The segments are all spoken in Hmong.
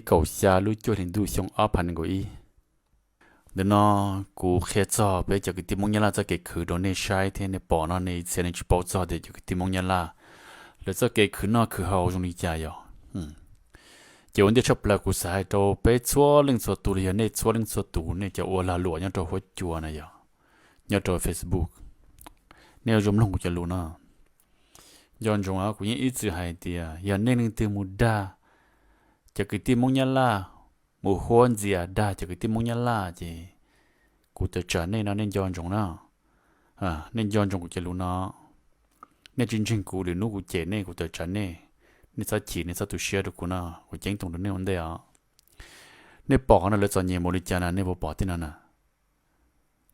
kaum xya lub cuaj hlis ntuj xyoo ob phav nees nkaum ib. Ntawm no kuv qhia txog peb cov kwv tij Hmoob Nyab Laj txoj kev khwv rau nej saib thiab nej pom no nej ib txhia nej tsis paub txog tias cov kwv tij Hmoob Nyab Laj lawv txoj kev khwv noj khwv haus zoo li cas yog. Ces ua ntej tshaj plaws kuv xav hais rau peb txhua leej txhua tus los yog nej txhua leej txhua tus nej cov ua lag luam nyob rau huab cua na yog, nyob rau Facebook, nej ua zoo mloog kuv cov lus no. Nco ntsoov kuv yeej ib txwm hais tias yog nej leej twg mus dag cov kwv tij Hmoob Nyab Laj, mus huab ntxias dag cov kwv tij Hmoob Nyab Laj ces kuv tawm tsam nej no nej nco ntsoov na. Nej nco ntsoov kuv cov lus no. Nej tsis ntseeg kuv lwm hnub kuv cem nej kuv tawm tsam nej. Nej txhob chim nej txhob tu siab rau kuv no kuv ceeb toom rau nej ua ntej os. Nej pom qhov no lawv txom nyem npaum li cas na nej puas pom tej no na?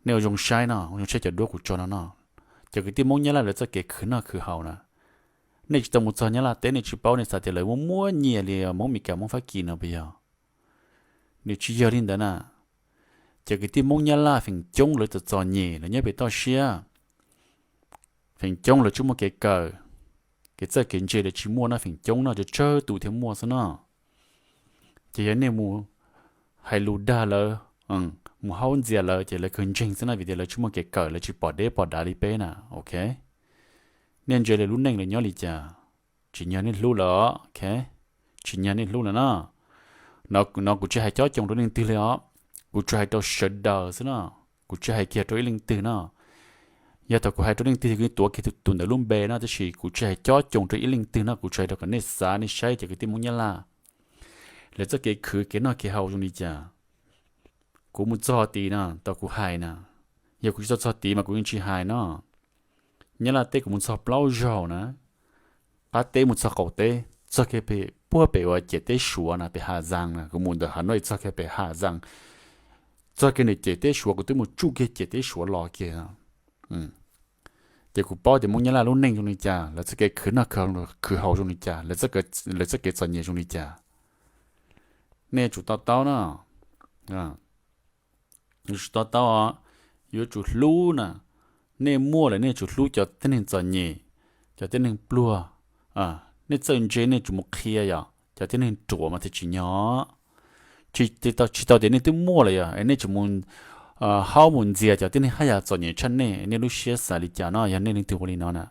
Nej ua zoo saib no ua zoo saib cov duab kuv tso no no. Cov kwv tij Hmoob Nyab Laj lawv txoj kev khwv noj khwv haus na, nej tsis tau mus txog Nyab Laj teb nej tsis paub nej xav tias lawv muaj muaj nyiaj li Hmoob Mes Kas Hmoob Fab Kis no puas yog? Nws tsis yog li ntawd na. Cov kwv tij Hmoob Nyab Laj feem coob lawv txom txom nyem lawv nyob pem toj siab, feem coob lawv tsis muaj kev kawm, kev txawj kev ntse lawv tsis muaj no feem coob no tsawg tsawg tus thiaj muaj xwb no. Ces yog nej mus hais lus dag lawv, mus haub ntxias lawv ces lawv kawg ntseeg xwb no vim tias lawv tsis muaj kev kawm lawv tsis pom deb pom dav li peb na, ok. Nej ntsia lawv lub neej lawv nyob li cas, tsis nyog nej hlub lawm, ok. Tsis nyog nej hlub lawm na. No kuv tsis hais cob coos rau leej twg li os, kuv tsuas hais rau sawv daws xwb no. Kuv tsis hais kiag rau ib leej twg no. Yog thaum kuv hais rau leej twg kuv tuav kiag tus ntawd lub npe no tab sis kuv tsis hais cob coos rau ib leej twg no kuv tsuas hais rau kom nej xav nej saib cov kwv tij Hmoob Nyab Laj lawv txoj kev khwv kev noj kev haus zoo li cas. Kuv mus txog tid no tau kuv hais na, yog kuv tsis tau txog tid mas kuv yeej tsis hais no. Nyab Laj teb kuv mus txog plaub zaug na, qab teb mus txog qaum teb txog kiag pem puag pem uas ciam teb Suav na pem Has Zas na kuv mus ntawm Hav Nuj txog kiag pem Has Zas, txog kiag ntawm ciam teb Suav kuv twb mus tsuj kiag ciam teb Suav los kiag. Ces kuv paub tias Hmoob Nyab Laj lub neej zoo li cas lawv txoj kev khwv noj khwv haus zoo li cas lawv txoj kev txom nyem zoo li cas. Nej yuav tsum to taub no. Yuav tsum to taub os, yuav tsum hlub na. Nej muaj lawm nej yuav tsum hlub cov tib neeg txom nyem, cov tib neeg pluag. Nej txawj ntse nej yuav tsum mus qhia yom, cov tib neeg ruam mas thiaj tsis nyog. Tsis tau tias nej twb muaj lawm yog nej tseem mus haub mus ntxias cov tib neeg haj yam txom nyem tshaj nej, nej lub siab xav li cas no yog nej leej twg ua li no na.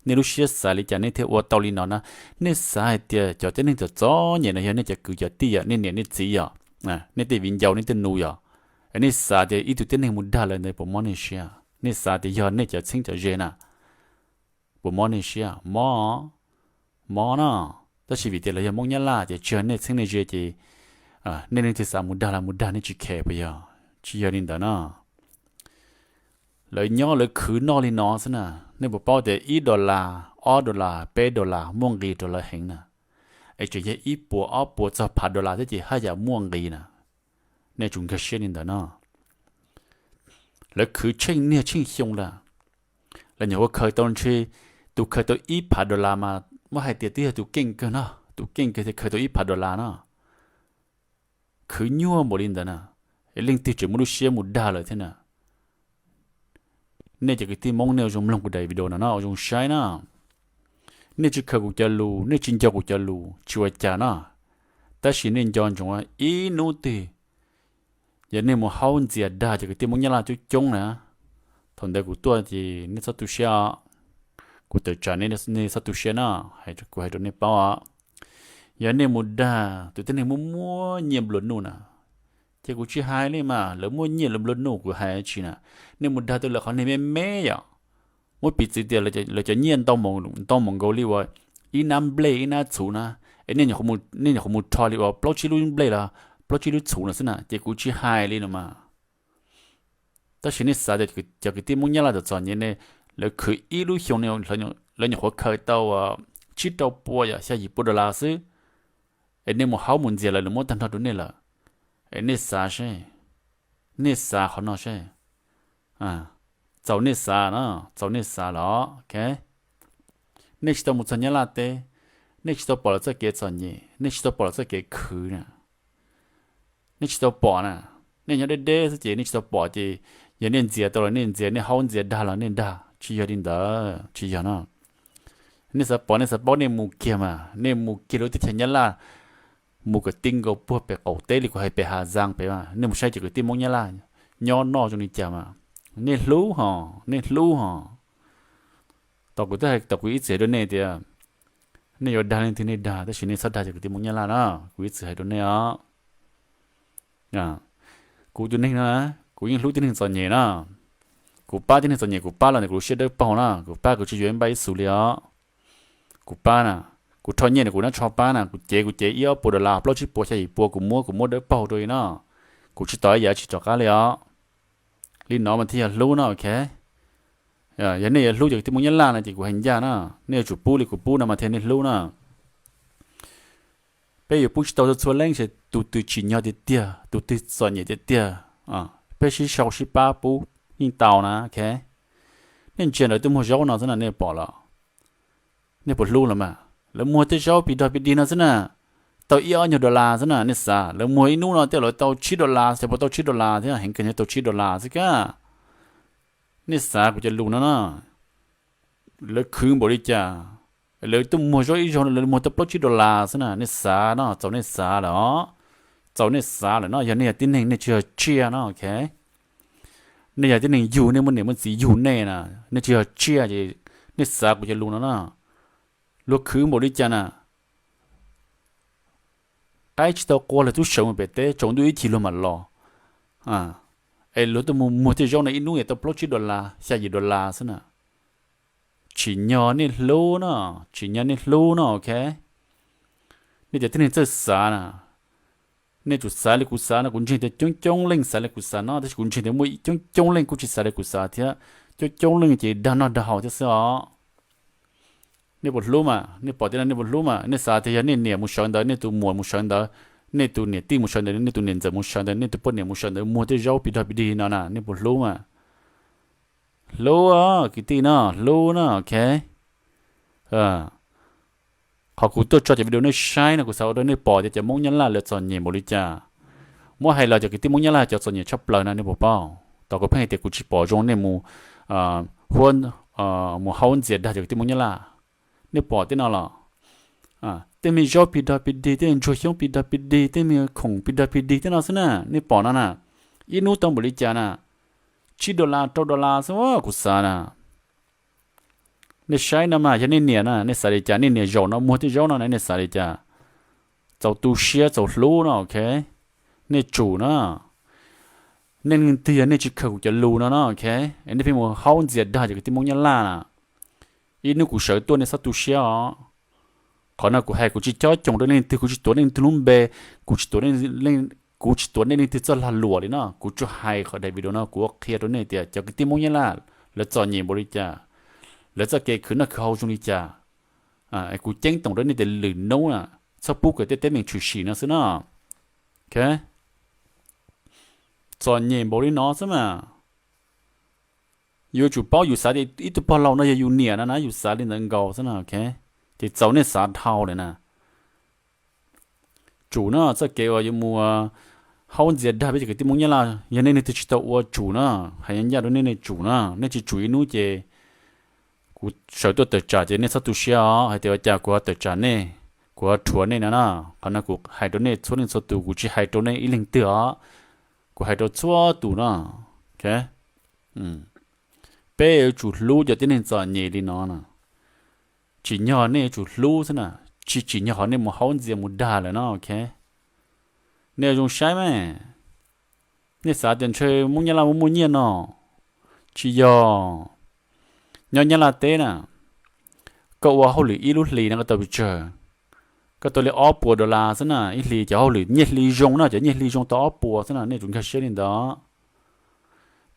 Nej lub siab xav li cas nej thiaj ua tau li no na. Nej xav hais tias cov tib neeg txom txom nyem no yog nej cov kwv cov tij yom, nej niam nej txiv yom, nej tej viv ncaus nej tej nus yom, es nej xav tias ib tug tib neeg mus dag lawv ntawd puas mob nej siab? Nej xav tias yog nej cov txheeb cov ze na, puas mob nej siab? Mob, mob no. Tab sis vim tias lawv yog Hmoob Nyab Laj ces tsis yog nej txheeb nej ze ces nej leej twg xav mus dag los mus dag nej tsis khe puas yog? Tsis yog li ntawd no. Lawv nyob lawv khwv noj li no xwb na. Nej puas paub tias ib dollar, ob dollar, peb dollar muaj nqis rau lawv heev na. Es tseem yog ib puas ob puas txog phav dollar thiab ces haj yam muaj nqis na. Nej tsum nkag siab li ntawd no. Lawv khwv tsheej niaj tsheej xyoo lawm. Lawv nyuam qhuav khaws tau ntshe, tus khaws tau ib phav dollar mas muab hais tias twb yog tus keej kawg no, tus keej kawg thiaj khaws tau ib phav dollar no. Khwv nyuaj npaum li ntawd na, leej twg tseem muaj lub siab mus dag lawm thiab na. Nej cov kwv tij Hmoob nej ua zoo mloog kuv daim video no no ua zoo saib na. Nej tsis khaws kuv cov lus, nej tsis nco kuv cov lus tsis ua cas no. Tab sis nej nco ntsoov ib hnub twg yog nej mus haub ntxias dag cov kwv tij Hmoob Nyab Laj coob coob na, thaum ntawd kuv tuaj ces nej txhob tu siab os. Kuv tawm tsam nej txhob tu siab na, kuv hais rau nej paub os. Yog nej mus dag tus tib neeg muaj muaj nyiaj nplua nuj na, ces kuv tsis hais li mas lawv muaj nyiaj lawv nplua nuj kuv hais tsis na. Nej mus dag tus lawv qhov niag me me yom, muab piv txwv tias lawv cov nyiaj ntau mus nkaus li uas ib nab nplej ib nab txhuv na, es nej nyuam qhuav mus rho li uas plaub tsib lub nplej los plaub tsib lub txhuv no xwb na ces kuv tsis hais li no mas. Tab sis nej xav tias cov kwv tij Hmoob Nyab Laj txom txom nyem ne, lawv khwv ib lub xyoo lawv nyuam qhuav khaws tau tsib rau pua yom, xya yim pua dollar xwb, es nej mus haub mus ntxias lawv, lawv muab tag nrho rau nej lawm. Es nej xav seb, nej xav qhov no seb, txaus nej xav no, txaus nej xav los, ok. Nej tsis tau mus txog Nyab Laj teb, nej tsis tau pom lawv txoj kev txom nyem, nej tsis tau pom lawv txoj kev khwv na. Nej tsis tau pom na, nej nyob deb deb xwb ces nej tsis tau pom ces yog nej ntxias tau los nej ntxias, nej haub ntxias dag los nej dag, tsis yog li ntawd, tsis yog no. Nej xav pom nej xav paub nej mus kiag mas, nej mus kiag lub teb chaws Nyab Laj, mus kom ti nkaus puag pem qaum teb li kuv hais pem Hav Zaas pem, nej mus saib cov kwv tij Hmoob Nyab Laj nyob noj zoo li cas mas, nej hlub hos, nej hlub hos. Tau kuv twb hais, tau kuv ib txwm hais rau nej tias, nej yuav dag leej twg nej dag, tab sis nej txhob dag cov kwv tij Hmoob Nyab Laj na, kuv ib txwm hais rau nej os. Kuv tus neeg no, kuv yeej hlub tib neeg txom nyem na. Kuv pab tib neeg txom nyem, kuv pab los ntawm kuv lub siab dawb paug na, kuv pab kuv tsis yuav ib npaj ib xus li os. Kuv pab na, kuv rho nyiaj na, kuv nab tsho pab na, kuv cev kuv cev ib ob puas dollar, plaub tsib puas xya yim puas, kuv muab, kuv muab dawb paug rau li no. Kuv tsis tos ib yam tsis rov qab li os. Li no mas thiaj yog hlub no, ok. Yog nej yuav hlub cov kwv tij Hmoob Nyab Laj no ces kuv hais ncaj na, nej yuav tsum pub li kuv pub no mas thiaj nej hlub na. Peb yuav pub tsis tau txhua txhua leej, ces tus twg tsim nyog tiag tiag, tus twg txom nyem tiag tiag, peb sib sau sib pab pub yeej tau na, ok. Nej ntsia ntawm tej muag zaub no xwb na, nej pom los, nej puas hlub los mas? Lawv muag tej zaub pis dog pis dig no xwb na, tau ib ob nyuag dollar xwb na, nej xav, lawv muag ib hnub no tej lawv tau tsib dollar, xyov puas tau tsib dollar thiab, heev kawg nyob tau tsib dollar xwb kab. Nej xav kuv cov lus no na, lawv khwv npaum li cas, lawv tuaj muag zaub ib zaug no lawv muag tau plaub tsib dollar xwb na, nej xav no, txaus nej xav lawm os. Txaus nej xav lawm no, yog nej yog tib neeg nej tsis yog tsiaj no, ok. Nej yog tib neeg yug, nej muaj niam muaj txiv yug nej na, nej tsis yog tsiaj ces nej xav kuv cov lus no na. Luag khwv npaum li cas na, qaib tsis tau qua lawv twb sawv mus pem teb, tsaus ntuj ib chim luag mam los. Es luag tuaj mus muag tej zaub no ib hnub es tau plaub tsib dollar, xya yim dollar xwb na. Tsim nyog nej hlub no, tsim nyog nej hlub no, ok. Nej cov tib neeg txawj xav na, nej tsum xav li kuv xav no, kuv ntseeg tias coob coob leej xav li kuv xav no, tab sis kuv ntseeg tias muaj coob coob leej kuj tsis xav li kuv xav thiab, coob coob leej ces dag noj dag haus thiab xwb os. Nej puas hlub mas? Nej pom tej no nej puas hlub mas? Nej xav tias yog nej niam mus sawv ntawd, nej tus muam mus sawv ntawd, nej tus niam tij mus sawv ntawd, nej tus niam ntxawm mus sawv ntawd, nej tus poj niam mus sawv ntawd muag tej zaub pis dog pis dig no na, nej puas hlub mas? Hlub, kwv tij no, hlub no, ok. Qhov kuv tuaj tso cov video nej saib no kuv xav ua rau nej pom tias cov Hmoob Nyab Laj lawv txom nyem npaum li cas. Muab hais los cov kwv tij Hmoob Nyab Laj cov txom nyem tshaj plaws na, nej puas paub? Tau kuv pheej hais tias kuv tsis pom zoo nej mus, mus haub ntxias dag cov kwv tij Hmoob Nyab Laj. Nej pom tej no los, tej me zaub pis dog pis dig, tej ntsuag xyoob pis dog pis dig, tej me khoom pis dog pis dig tej no xwb na, nej pom no na. Ib hnub tau npaum li cas na, tsib dollar rau dollar xwb kuv xav na. Nej saib no mas yog nej niam na, nej xav li cas? Nej niam zaum no muag tej zaub no na, nej xav li cas? Txaus tu siab txaus hlub no, ok. Nej tsum na, nej leej twg yog nej tsis khaws kuv cov lus no no, ok, es nej pheej mus haub ntxias dag cov kwv tij Hmoob Nyab Laj na, ib hnub kuv sawv tuaj nej txhob tu siab os. Qhov no kuv hais kuv tsis cob coog rau nej leej twg, kuv tsis tuav nej leej twg lub npe, kuv tsis tuav, kuv tsis tuav nej leej twg txoj lag luam li no. Kuv tsuas hais qhov daim video no kuv ua qhia rau nej tias cov kwv tij Hmoob Nyab Laj lawv txom nyem npaum li cas, lawv txoj kev khwv noj khwv haus zoo li cas. Kuv ceeb toom rau nej tias lwm hnub na, txhob pub kom tej teeb meem tshwm sim no xwb no. Txom nyem npaum li no xwb mas. Yuav tsum paub yus xav tias ib tug pog laus no yog yus niam no na, yus xav li ntawd nkaus xwb no, ok. Ces txaus nej xav dhau lawm na. Tsum no, txoj kev uas yuav mus haub ntxias dag peb cov kwv tij Hmoob Nyab Laj, yog nej leej twg tsis tau ua tsum no, hais ncaj rau nej, nej tsum no, nej tsis tsum ib hnub ces kuv sawv tuaj tawm tsam ces nej txhob tu siab os, hais tias ua cas kuv ho tawm tsam nej, kuv ho rhuav nej no na. Qhov no kuv hais rau nej txhua leej txhua tus, kuv tsis hais rau nej ib leeg twg os, kuv hais rau txhua tus no. Peb yuav tsum hlub cov tib neeg txom nyem li no na. Tsim nyog nej yuav tsum hlub xwb na, tsis tsim nyog qhov nej mus haub ntxias mus dag lawm no, ok. Nej zoo saib mas, nej xav tias ntshe Hmoob Nyab Laj muaj muaj nyiaj no, tsis yog. Nyob Nyab Laj teb na, koj ua hauj lwm ib lub hlis no koj tau pes tsawg? Koj tau li ob puas dollar xwb na, ib hlis. Cov hauj lwm nyiaj hli zoo na, cov nyiaj hli zoo tau ob puas xwb na, nej tsum nkag siab li ntawd.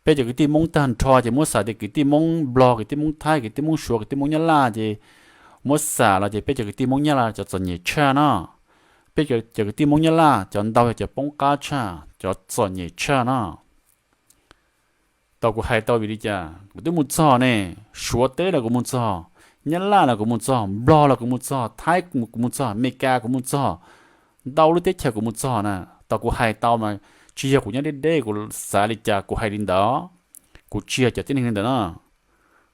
Peb cov kwv tij Hmoob tag nrho ces muab xam tias kwv tij Hmoob Nplog, kwv tij Hmoob Thaib, kwv tij Hmoob Suav, kwv tij Hmoob Nyab Laj ces muab xam los ces peb cov kwv tij Hmoob Nyab Laj cov txom nyem tshaj no. Peb cov kwv tij Hmoob Nyab Laj cov ntau yog cov poob qab tshaj, cov txom nyem tshaj no. Tau kuv hais tau vim li cas? Kuv twb mus txog ne, Suav teb los kuv mus txog, Nyab Laj los kuv mus txog, Nplog los kuv mus txog, Thaib kuv mus txog, Amelikas kuv mus txog, ntau lub teb chaws kuv mus txog na. Tau kuv hais tau mas, tsis yog kuv nyob deb deb kuv xav li cas kuv hais li ntawd. Kuv tsis yog cov tib neeg li ntawd no.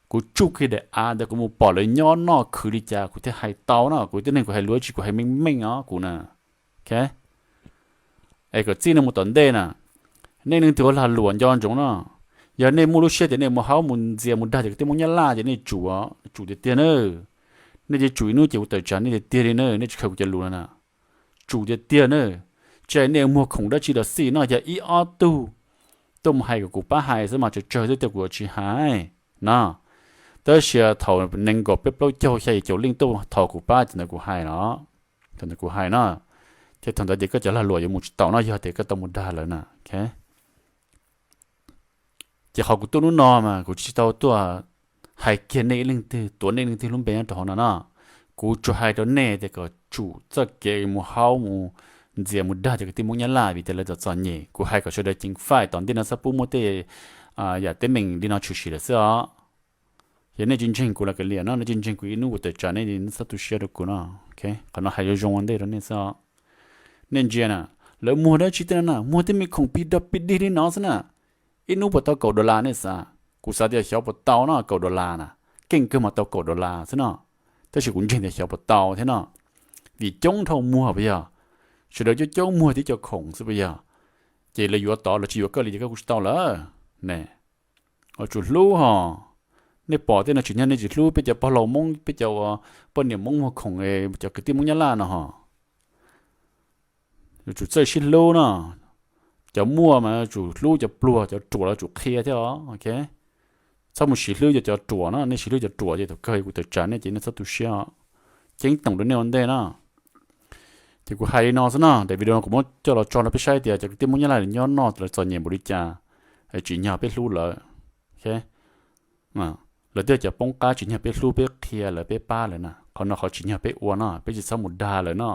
Kuv tsuj kiag daim av ntawd kuv mus pom lawv nyob noj khwv li cas kuv thiaj hais tau no. Kuv tib neeg kuv hais lus tsis, kuv hais meej meej os kuv na. Es kom txij no mus tom ntej na, nej leej twg ua lag luam nco ntsoov no, yog nej muaj lub siab tias nej mus haub mus ntxias mus dag cov kwv tij Hmoob Nyab Laj ces nej tsum, tsum tiag tiag na. Nej cia tsum ib hnub ces kuv tawm tsam nej tiag tiag li na, nej tsis khaws kuv cov lus no na. Tsum tiag tiag na. Tsis hais nej muag khoom dab tsi los xij no, yog ib ob tug tuaj mus hais kom kuv pab hais xwb mas tsawg tsawg xwb, tias kuv tsis hais no. Tab sis thaum nees nkaum peb plaub caug xya yim caum leej tuaj thov kuv pab ces ntawd kuv hais los, thaum ntawd kuv hais no, ces thaum ntawd ces koj cov lag luam yuav mus tsis taus no, yog tias koj tau mus dag lawm na. Ces qhov kuv tuaj hnub no mas kuv tsis tau tuaj hais kiag nej ib leej twg, tuav nej ib leej twg lub npe nyob rau hauv no no. Kuv tsuas hais rau nej tias kom tsum txoj kev mus haub mus ntxias mus dag cov kwv tij Hmoob Nyab Laj vim tias lawv txom txom nyem. Kuv hais kom sawv daws ceev faj tom ntej no txhob pub muaj tej yam teeb meem li no tshwm sim lawm xwb os. Yog nej tsis ntseeg kuv los kav liam no, nej tsis ntseeg kuv ib hnub kuv tawm tsam nej, nej txhob tu siab rau kuv no. Qhov no hais zoo zoo ua ntej rau nej xwb os. Nej ntsia na, lawv muag dab tsi tej no na, muag tej me khoom pis dog pis dig li no xwb na. Ib hnub puas tau kaum dollar nej xav? Kuv xav tias xyov puas tau no, kaum dollar na, keej kawg mas tau kaum dollar xwb no. Tab sis kuv ntseeg tias xyov puas tau thiab no, vim coob dhau muag puas yog? Sawv daws coob coob muag tib co khoom xwb puas yog? Ces lawv yuav tod los tsis yuav koj li ces koj kuj tsis tau lawm ne. Tsum hlub hos. Nej pom tej no tsim nyog nej tsis hlub peb cov pog laus Hmoob, peb cov poj niam Hmoob muag khoom, cov kwv tij Hmoob Nyab Laj no hos. Yuav tsum txawj sib hlub no. Cov muaj mas yuav tsum hlub cov pluag, cov ruam los tsum qhia thiab os. Txhob mus siv hlwb cov, cov ruam no, nej siv hlwb cov ruam ces thaum kawg kuv tawm tsam nej ces nej txhob tu siab os. Ceeb toom rau nej ua ntej na. Ces kuv hais li no xwb no, daim video no kuv muab coj los tso rau peb saib tias cov kwv tij Hmoob Nyab Laj nyob noj lawv txom nyem npaum li cas, tsim nyog peb hlub lawv. Lawv twb cov poob qab tsim nyog peb hlub peb qhia lawv peb pab lawv na, qhov no qhov tsim nyog peb ua no, peb tsis txhob mus dag lawv no.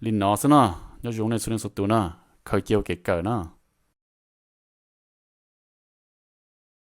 Li no xwb no, nyob zoo nej txhua leej txhua tus no, khaws cia ua kev kawm no.